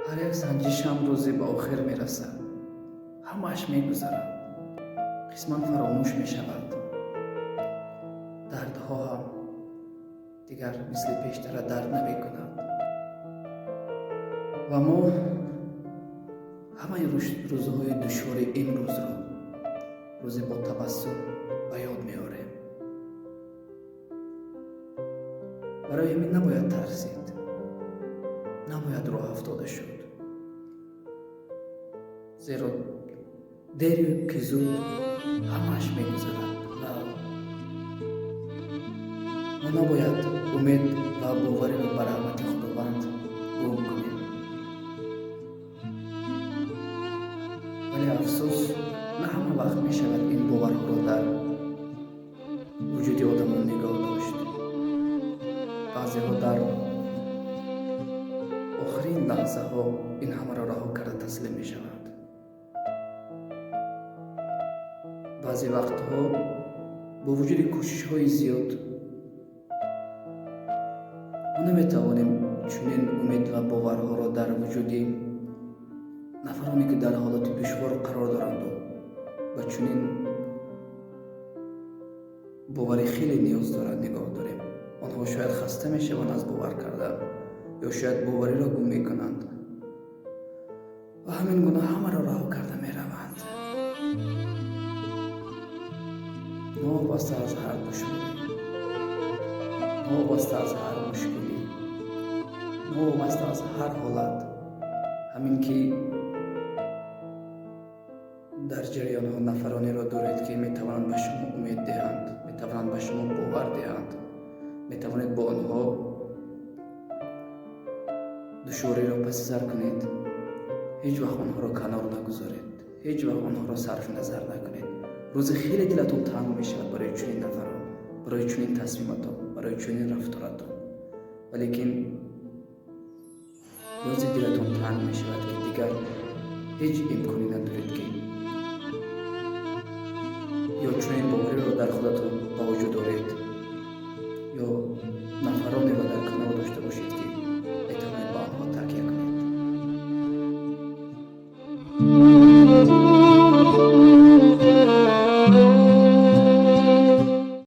Ҳар як санҷиш ҳам рӯзе ба охир мерасад, ҳамааш мегузарад, қисман фаромӯш мешавад. Дардҳо ҳам дигар мисли пештара дард намекунад. Ва мо ҳамаи рӯзҳои душвори имрӯзро рӯзе бо табассум ба ёд меорем. Барои ҳамин набояд тарсид, набояд роҳ афтода шуд, зеро дерю ки зуд ҳамааш мегузарад ва мо набояд умед ва бовариро ба раҳмати Худованд гум кунем. Вале афсӯс, на ҳама вақт мешавад ин боварҳоро дар вуҷуди одамон нигоҳ дошт. Баъзеҳо дар охирин лаҳзаҳо ин ҳамаро раҳо карда таслим мешаванд. Баъзе вақтҳо бо вуҷуди кӯшишҳои зиёд мо наметавонем чунин умед ва боварҳоро дар вуҷуди нафароне, ки дар ҳолати душвор қарор доранду ба чунин боварӣ хеле ниёз доранд, нигоҳ дорем. Онҳо шояд хаста мешаванд аз бовар кардан ё шояд бовариро гум мекунанд ва ҳамин гуна ҳамаро раҳо карда мераванд. Новобаста аз ҳар душворӣ, новобаста аз ҳар мушкилӣ, новобаста аз ҳар ҳолат, ҳамин ки дар ҷараёнҳо нафаронеро доред, ки метавонанд ба шумо умед диҳанд, метавонанд ба шумо бовар диҳанд, метавонед бо онҳо душвориро паси сар кунед. Ҳеҷ вақт онҳоро канор нагузоред, ҳеҷ вақт онҳоро сарфи назар накунед. Рӯзе хеле дилатон танг мешавад барои чунин нафарон, барои чунин тасмиматон, барои чунин рафторатон. Валекин рӯзе дилатон танг мешавад, ки дигар ҳеҷ имконӣ надоред, ки ё чунин бовариро дар худатон